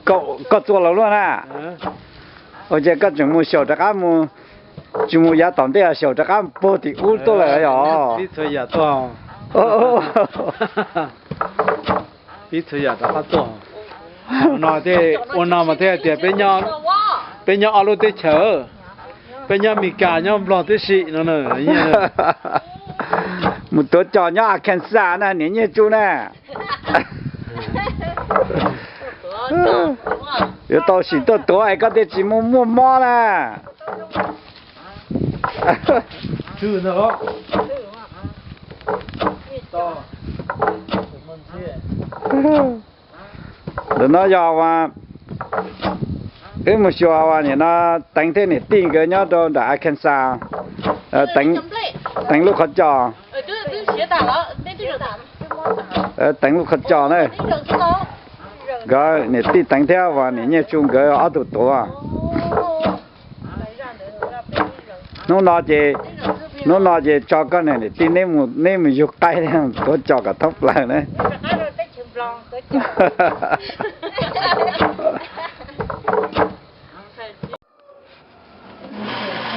Koj txua los luaj na. Ua cas koj tseem mus xyaum rov qab mus, tsis mus yav tom ntej, xyaum rov qab puag tim ub tuaj lawm yom? Pib txhua yam rov qab tuaj. No tej ua no mas thiaj hais tias peb nyob ob lub teb chaws, peb nyob Amelikas nyob Nplog tib si no. Mus tuav cos nyob Arkansas na niam Nyiaj Tsu na. Yuav tau sim tuaj tuav es koj thiaj tsis muaj muaj mob na. Ntawm no yog wb mus xyuas nim no Teev thiab niam tij nkawd nyob rau nram Arkansas. Teev lub qhov cos, Teev lub qhov cos na. Nkawd niam tij Teev thiab uas niam Nyiaj Tsu nkawd ob tug tuav. Hnub no ces, hnub no ces tso koj niam tij neb mus yug qaib tuav cos kom thoob plaws na.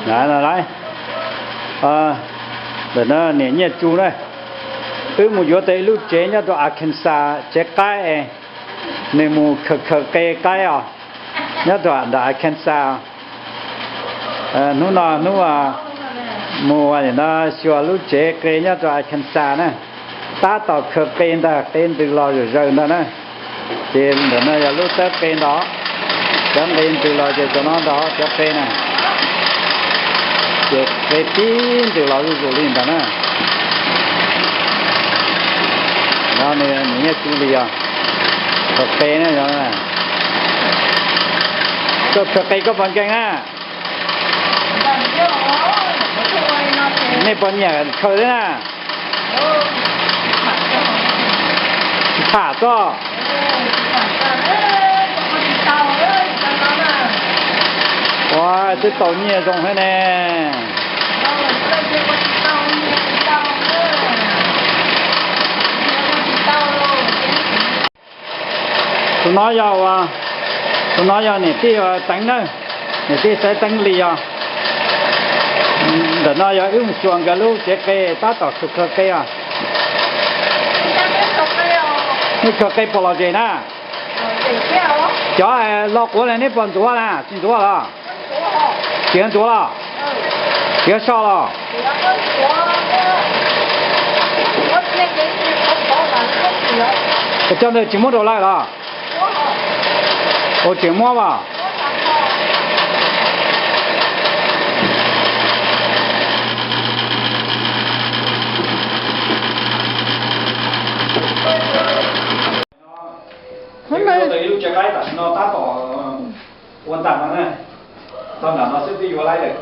Ntawm no niam Nyiaj Tsu na, wb mus yuav tau ib lub tsev nyob rau Arkansas, tsev qaib, nws mus khaws khaws qe qaib os, nyob rau nram Arkansas. Hnub no hnub mus no xyuas lub tsev qe nyob rau Arkansas na, tab tom khaws qe ntag, qe ntws los zom zaws ntag na. Ces ntawm no yog lub tawb qe ntag, cov nqe ntws los ces cov no ntag cov qe na. Ces qe tib ntws los zuj zus li ntawd na. No nws niam Nyiaj Tsu li os, khaws qe na. Koj khaws qe koj puas nkeeg na? Nej puas nyiam khaws thiab na? Tsis tham txog. Ua twb tau nyiaj zoo thiab ne. Tus no yog, tus no yog niam tij Teev na, niam tij Xaiv Teev li os. Ntawm no yog wb mus xyuas nkawd lub tsev qe tab tom khaws khaws qe os. Nej khaws qe puas lom zem na? Cov lo quav ne neb puas ntxuav na, tsis ntxuav los? Tsis ntxuav los? Tsis so los? Ua cov ntawd tsis muab rau lawm los? Ua tseem muab mas. Ib lub tsev qaib tam sim no tab tom ua ntag no na. Tau nram no xwb twb yuav laib lawm.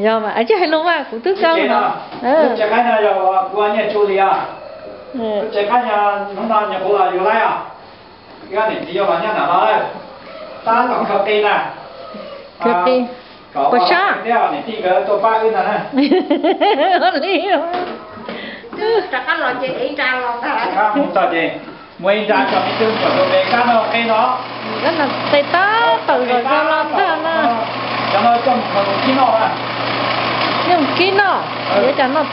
Yog mas, tsis hais lus mas kuv twb kawg no. Lub tsev qaib no yog kuv Nyiaj Tsu li os. Lub tsev qaib no hnub no nyuam qhuav los yuav laib os. Wb niam txiv yau los nyob nram no lawm. Tab tom khaws qe na. Khaws qe. Kom ua thiab niam tij nkawd tuaj pab wb ntag na. Li rov qab los ces ev nra los ntag. Rov qab mus txog ces muaj ib nra tso me tub kom rau me kab no qe no. Kab no qe tab tom zom zaws los ntag na. Cov no coj mus khaws mus kib noj. Coj mus kib noj, yuav cov noj.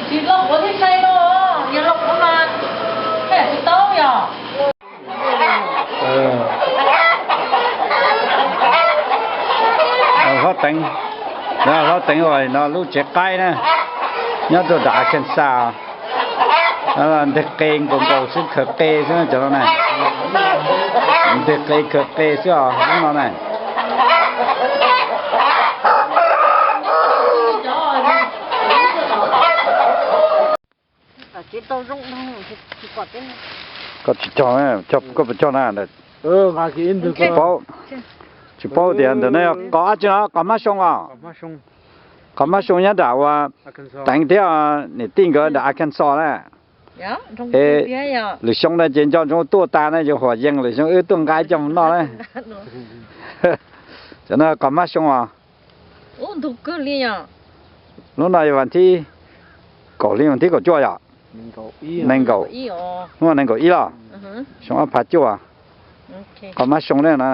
Tsis loj quav thiab sai no, yog loj quav mas, tsis tau yog. Hlob Teev, Hlob Teev uas no lub tsev qaib na, nyob rau nram Arkansas. Nteg qe nkaus nkaus xwb, khaws qe xwb cov no na. Nteg qe khaws qe xwb os, lub no na. Koj tsis cog, koj puas cog na? Tsis paub, tsis paub tias ntawm no yog qos dab tsi no, qos hmab soo os. Qos hmab soo nyob nram uas Teev thiab niam tij nkawd nram Arkansas na. Lwm xyoo no ces nco ntsoov tuaj tas na, yuav huam yees lwm xyoo wb tuaj nqa coj mus noj na. Cov no qos hmab soo os. Ub, ntug kawg li yom. Lub no yog vas thib kaum hli, vas thib kaum cuaj yom? Nees nkaum, hnub nees nkaum ib los? Xyoo ob phav cuaj. Qhov mab xyoo ne no.